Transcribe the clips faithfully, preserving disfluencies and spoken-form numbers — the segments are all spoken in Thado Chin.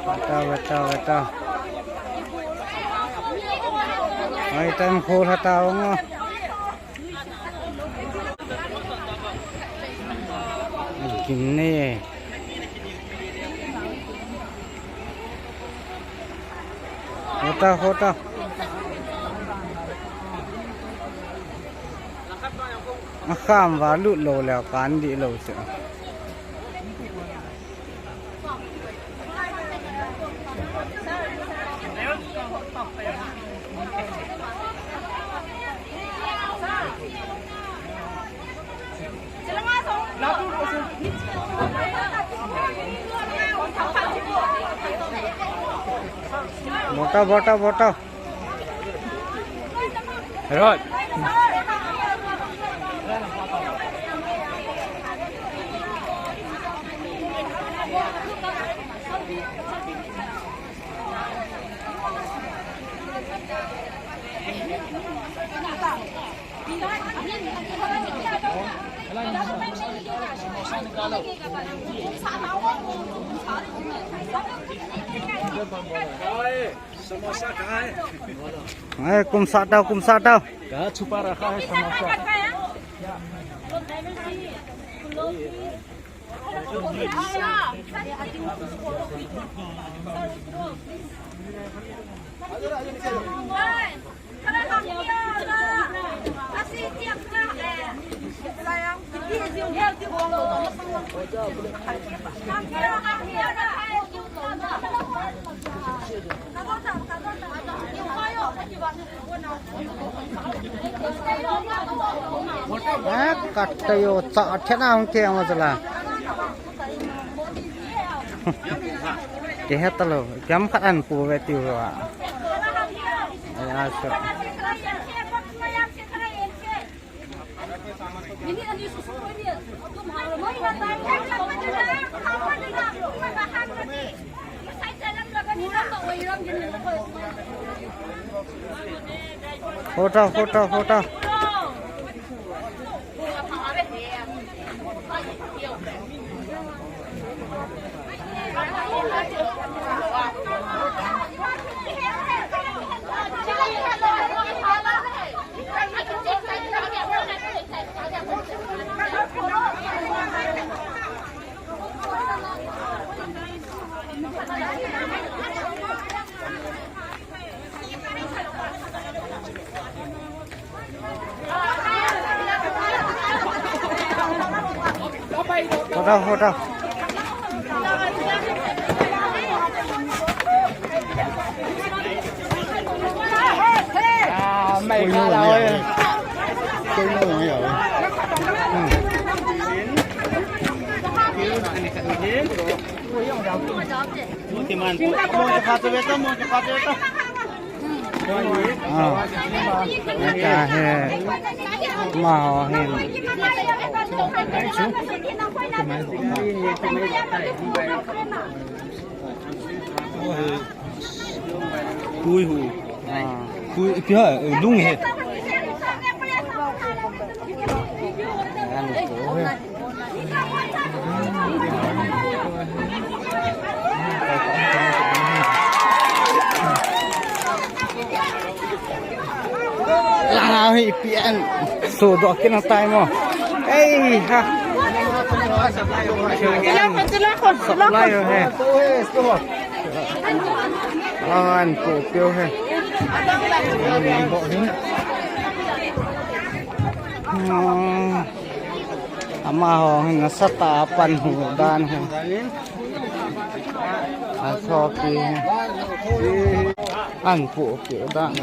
Beta, beta, beta. Ai, time khol hata ong. Gimne. Hota, hota. Akham va lut lou leh kan dih lou se. Bota, bota, bota. Herod. Ai, kum sa tau, kum sa tau. कहाँ छुपा रखा है samosa? Eh, katta yo, cha thena hung ke ma jala. Ke he talo, jam khat an pu ve tiu va. Aya so. Photo, photo, photo. Photo, photo. Ah, mai ka la oi. Koi no ya. Hmm. Mo ke pha to beta, mo ke pha to beta. Ah, acha he. Ma ho he. Hui hu. Ah. Hui, ipi ha, eh, lung he. Langa hi pian. So do kina tai mo. Ei ha. Sila kon, sila kon, sila kon. Lai ho he. An ko pio he. Hmm. Amaho hin nasatah a pan hu dan hi. Asopi hi. An pu pu dan.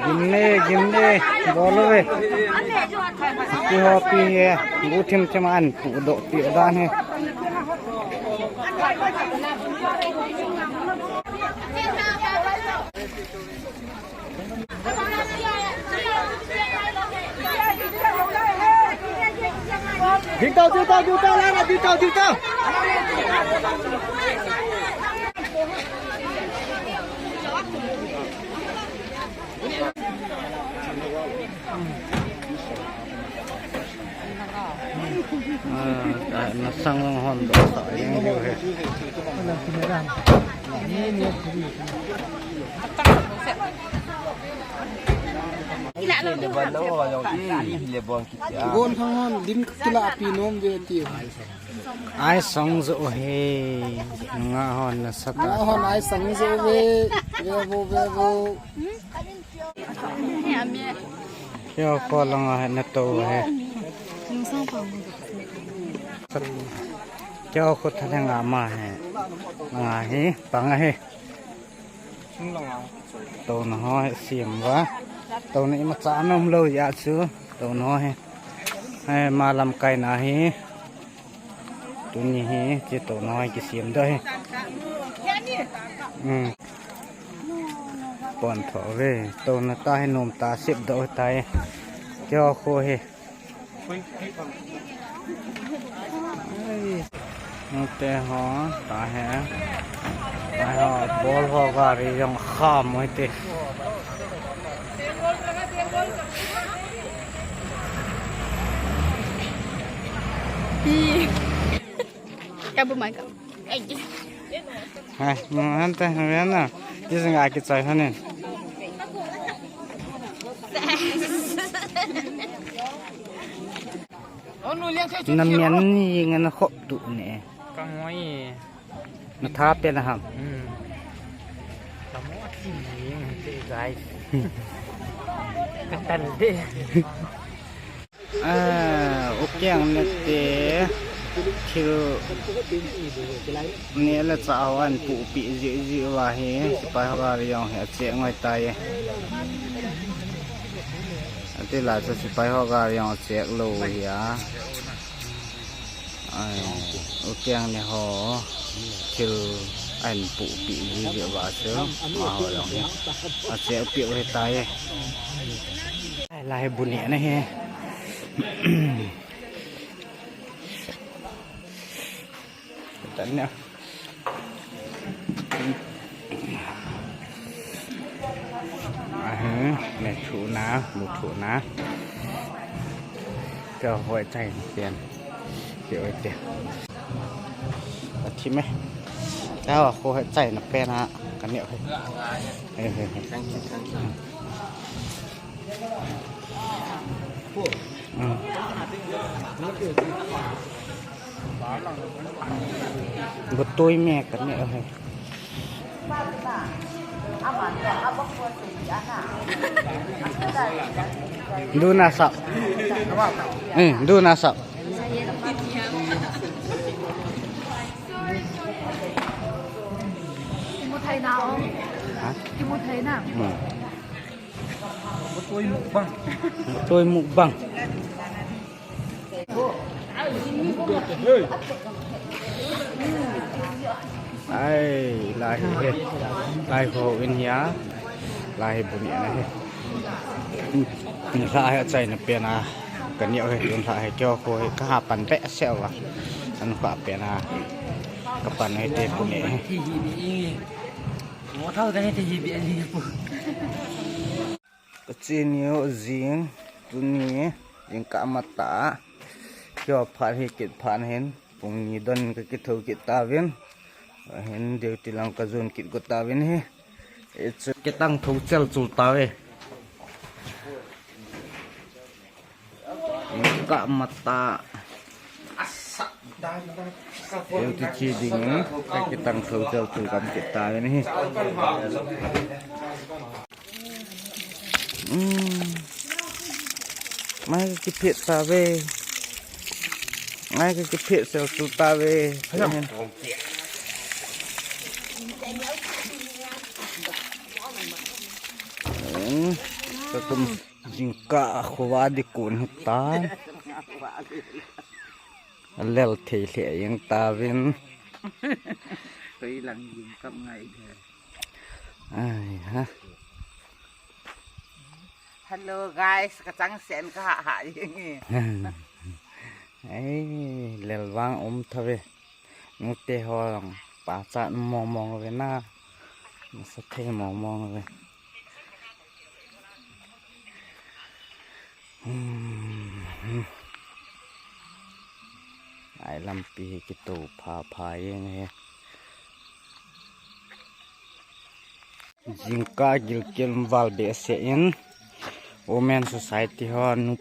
Gimne, gimne, bol uve. Pi ho pi he, bu thim thim an pu doh pi dan he. Ding tau, ding tau, ding tau, la, la, ding tau, ding tau. Ah, ah, na sang long hon do sa yang diu he. Gon thang hon din kila pi nom ve ti. Ai song jo he. Nga hon na sa ta. Nga hon ai song jo ve. Ve vo, ve vo. Kio ko langa he na to he. Kio ko thale nga ma he. Nga he, pang he. To na ho he siam va. To na ima cha nom lo ya chu. To na ho he. He ma lamkai na he. Tuni hi, che to noi kisiam do hi. Hmm. Pon tho ve, to na ta hi nom ta sip do ta hi. Kio kho hi. Te ho, ta hi. Ta ho, bol ho gari jong kham mo te. Pi. Ka bu mai ka. Ai. Hai, mo han ta, mo han na. Ti sing a ki chai hanin. Na mian ni nga na khop tu ne. Ka ngoi. Na tha pe na ham. Hmm. Ka mo ti ni, guys. Ka tan de. Ah, u keng ne te thil ne le cha ho an pu pi ji ji va hi, sipai ho gari jong hi a che ngoi tai. Ati la cha sipai ho gari jong a che lo hi a. Ai, u keng ne ho thil an pu pi ji ji va chu ma ho jong hi a che pi u hi tai. Ai, lai bu ne na hi. Tanya. Ahem, me thu na, mu thu na. Cho hoi chai pian. Ki oi te. A thi me. Cho hoi chai na pe na. Ka ne hoi. Hei, hei, hei. Thank you, thank you. Butui me ka ne he. Du na sa. Eh, du na sa. Kimu thei na o. Ha? Kimu thei na. Hmm. Butui mukbang. Butui mukbang. Ai, lai he. Lai ho in hia. Lai he bu ne na he. Ni la he chai na pe na. Ka ne he, tun la he kio ko he ka ha pan pe se wa. An ka pe na. Ka pan he te bu ne he. Mo thau ka ne te hi bi ali pu. Ka chini ho jing, tuni, jingkah matah. Kio phat hi kit phat hin, pung ni don ka kitho kit tauvin. Hin duty lang ka jon kit go tauvin hi. Hichu kitang tho chel chul tauve. Ka mata. Duty che ding, ka kitang tho chel chul kam kit tauvin hi. Hmm. Mai ka kiphet tauve. Mai ka kiphet chel chul tauve. Hmm. Ka kum. Jingkah a khovah ding kon hitan. Alel thei lheh jeng tauvin. Koi lang jingkah ngai de. Ai ha. Hello guys, ka chang sen ka ha ha jing e. Ai, lel vang um tha ve. Nute ho jong pachat mong mong ve na. Nasa thei mong mong ve. Hmm. Ai, lampi hi kito pha pha jeng e. Jingkah gilkel val behseh in Women Society ho nu,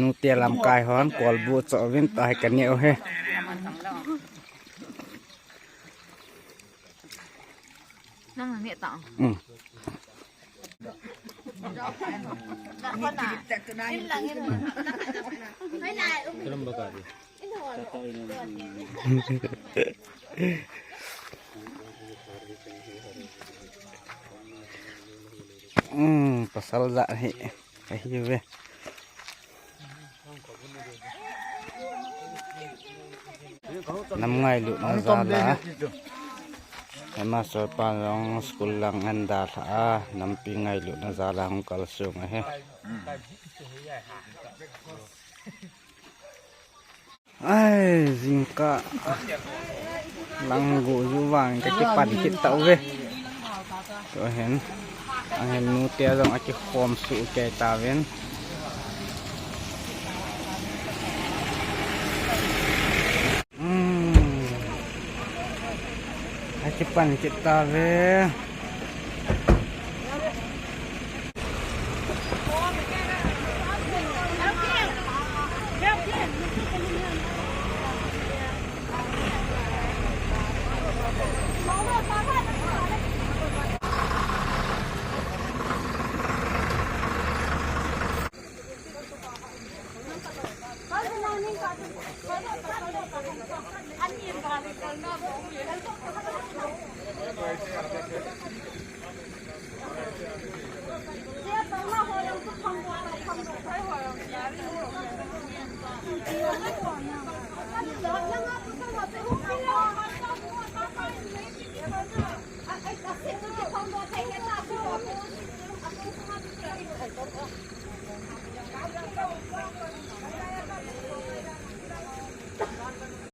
nute lamkai hon kolbu cho uvin tua hi ka neh u ahi. Nang neh ta. Hmm. Hmm, pasal jat hi ahi ve. Nam ngailutna jal a. Hema soipa jong school lang ahin dalha a, nampi ngailutna jal a hung kalsong ahi. Ai, jingkah lang go ju vang ka kipan kit tauve. Tua hin, ahin nute jong akikhom suh kei tauvin. Hmm. Akipan kit tauve.